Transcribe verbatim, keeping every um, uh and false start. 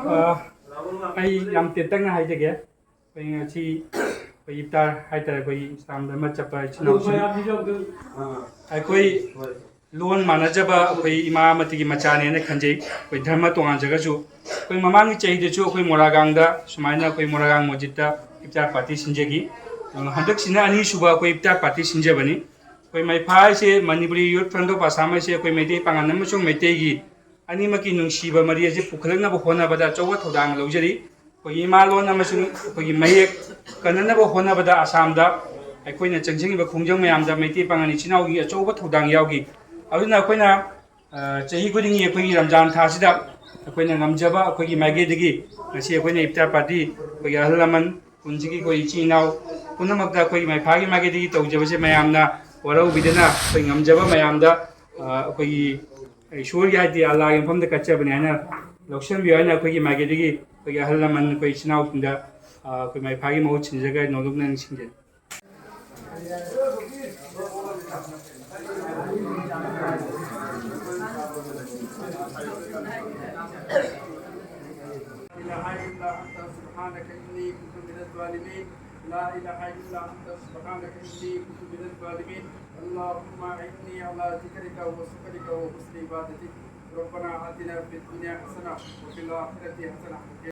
ꯑ, ꯑꯩ ꯌꯥꯝ ꯇꯦꯟꯇꯛꯅ ꯍꯥꯏꯖꯒꯦ꯫ ꯑꯩꯈꯣꯏ ꯉꯁꯤ ꯑꯩꯈꯣꯏ ꯏꯐꯇꯥꯔ ꯍꯥꯏꯇꯥꯔꯦ, ꯑꯩꯈꯣꯏꯒꯤ ꯏꯁꯂꯥꯝ ꯙꯔꯃ ꯆꯠꯄ ꯏꯆꯤꯟ ꯏꯅꯥꯎꯁꯤꯡ, ꯑꯩꯈꯣꯏ ꯂꯣꯟ ꯃꯥꯟꯅꯖꯕ ꯑꯩꯈꯣꯏ ꯏꯃꯥ ꯑꯃꯠꯇꯒꯤ ꯃꯆꯥꯅꯦꯅ ꯈꯟꯖꯩ꯫ ꯑꯩꯈꯣꯏ ꯙꯔꯃ ꯇꯣꯉꯥꯟꯖꯒꯁꯨ, ꯑꯩꯈꯣꯏ ꯃꯃꯥꯡꯒꯤ ꯆꯍꯤꯗꯁꯨ ꯑꯩꯈꯣꯏ ꯃꯣꯔꯥꯒꯥꯡꯗ ꯁꯨꯃꯥꯏꯅ ꯑꯩꯈꯣꯏ ꯃꯣꯔꯥꯒꯥꯡ ꯃꯁꯖꯤꯠꯇ ꯏꯐꯇꯥꯔ ꯄꯥꯔꯇꯤ ꯁꯤꯟꯖꯈꯤ꯫ ꯑꯗꯨꯅ ꯍꯟꯗꯛꯁꯤꯅ ꯑꯅꯤꯁꯨꯕ ꯑꯩꯈꯣꯏ ꯏꯐꯇꯥꯔ ꯄꯥꯔꯇꯤ ꯁꯤꯟꯖꯕꯅꯤ꯫ ꯑꯩꯈꯣꯏ ꯃꯩꯐꯥ ꯍꯥꯏꯁꯦ, ꯃꯅꯤꯄꯨꯔꯤ ꯌꯨꯠ ꯐ꯭ꯔꯟꯠ ꯑꯣꯐ ꯑꯁꯥꯝ ꯍꯥꯏꯁꯦ ꯑꯩꯈꯣꯏ ꯃꯩꯇꯩ ꯄꯥꯉꯜ ꯑꯃꯁꯨꯡ ꯃꯩꯇꯩꯒꯤ ꯑꯅꯤꯃꯛꯀꯤ ꯅꯨꯡꯁꯤꯕ ꯃꯔꯤ ꯑꯁꯤ ꯄꯨꯈꯠꯂꯛꯅꯕ ꯍꯣꯠꯅꯕꯗ ꯑꯆꯧꯕ ꯊꯧꯗꯥꯡ ꯂꯧꯖꯔꯤ꯫ ꯑꯩꯈꯣꯏꯒꯤ ꯏꯃꯥ ꯂꯣꯟ ꯑꯃꯁꯨꯡ ꯑꯩꯈꯣꯏꯒꯤ ꯃꯌꯦꯛ ꯀꯟꯅꯅꯕ ꯍꯣꯠꯅꯕꯗ ꯑꯁꯥꯝꯗ ꯑꯩꯈꯣꯏꯅ ꯆꯪꯁꯤꯟꯈꯤꯕ ꯈꯣꯡꯖꯪ ꯃꯌꯥꯝꯗ ꯃꯩꯇꯩ ꯄꯥꯉꯜ ꯏꯆꯤꯟ ꯏꯅꯥꯎꯒꯤ ꯑꯆꯧꯕ ꯊꯧꯗꯥꯡ ꯌꯥꯎꯈꯤ꯫ ꯑꯗꯨꯅ ꯑꯩꯈꯣꯏꯅ, ꯑ, ꯆꯍꯤ ꯈꯨꯗꯤꯡꯒꯤ ꯑꯩꯈꯣꯏꯒꯤ ꯔꯝꯖꯥꯟ ꯊꯥꯁꯤꯗ ꯑꯩꯈꯣꯏꯅ ꯉꯝꯖꯕ ꯑꯩꯈꯣꯏꯒꯤ ꯃꯥꯏꯀꯩꯗꯒꯤ ꯉꯁꯤ ꯑꯩꯈꯣꯏꯅ ꯏꯐꯇꯥꯔ ꯄꯥꯔꯇꯤ, ꯑꯩꯈꯣꯏꯒꯤ ꯑꯍꯜ ꯂꯃꯟ, ꯈꯨꯟꯁꯤꯒꯤ ꯑꯩꯈꯣꯏ ꯏꯆꯤꯟ ꯏꯅꯥꯎ ꯄꯨꯝꯅꯃꯛꯇ ꯑꯩꯈꯣꯏꯒꯤ ꯃꯩꯐꯥꯒꯤ ꯃꯥꯏꯀꯩꯗꯒꯤ ꯇꯧꯖꯕꯁꯦ ꯃꯌꯥꯝꯅ ꯋꯥꯔꯧꯕꯤꯗꯅ ꯑꯩꯈꯣꯏ ꯉꯝꯖꯕ ꯃꯌꯥꯝꯗ, ꯑ, ꯑꯩꯈꯣꯏꯒꯤ ꯏꯁꯣꯔꯒꯤ ꯍꯥꯏꯗꯤ ꯑꯜꯂꯥꯒꯤ ꯃꯐꯝꯗ ꯀꯠꯆꯕꯅꯤ ꯍꯥꯏꯅ ꯂꯧꯁꯤꯟꯕꯤꯌꯨ ꯍꯥꯏꯅ ꯑꯩꯈꯣꯏꯒꯤ ꯃꯥꯏꯀꯩꯗꯒꯤ ꯑꯩꯈꯣꯏꯒꯤ ꯑꯍꯜ ꯂꯃꯟ ꯑꯩꯈꯣꯏ ꯏꯆꯤꯟ ꯏꯅꯥꯎꯁꯤꯡꯗ, ꯑ, ꯑꯩꯈꯣꯏ ꯃꯩꯐꯥꯒꯤ ꯃꯍꯨꯠ ꯁꯤꯟꯖꯒ ꯅꯣꯂꯨꯛꯅ ꯅꯤꯡꯁꯤꯡꯖꯔꯤ꯫ لا إله إلا أنت سبحانك إني كنت من الظالمين. لا إله إلا أنت سبحانك إني كنت من الظالمين. اللهم أعني على ذكرك وشكرك وحسن عبادتك. ربنا آتنا في الدنيا حسنة وفي الآخرة حسنة وقنا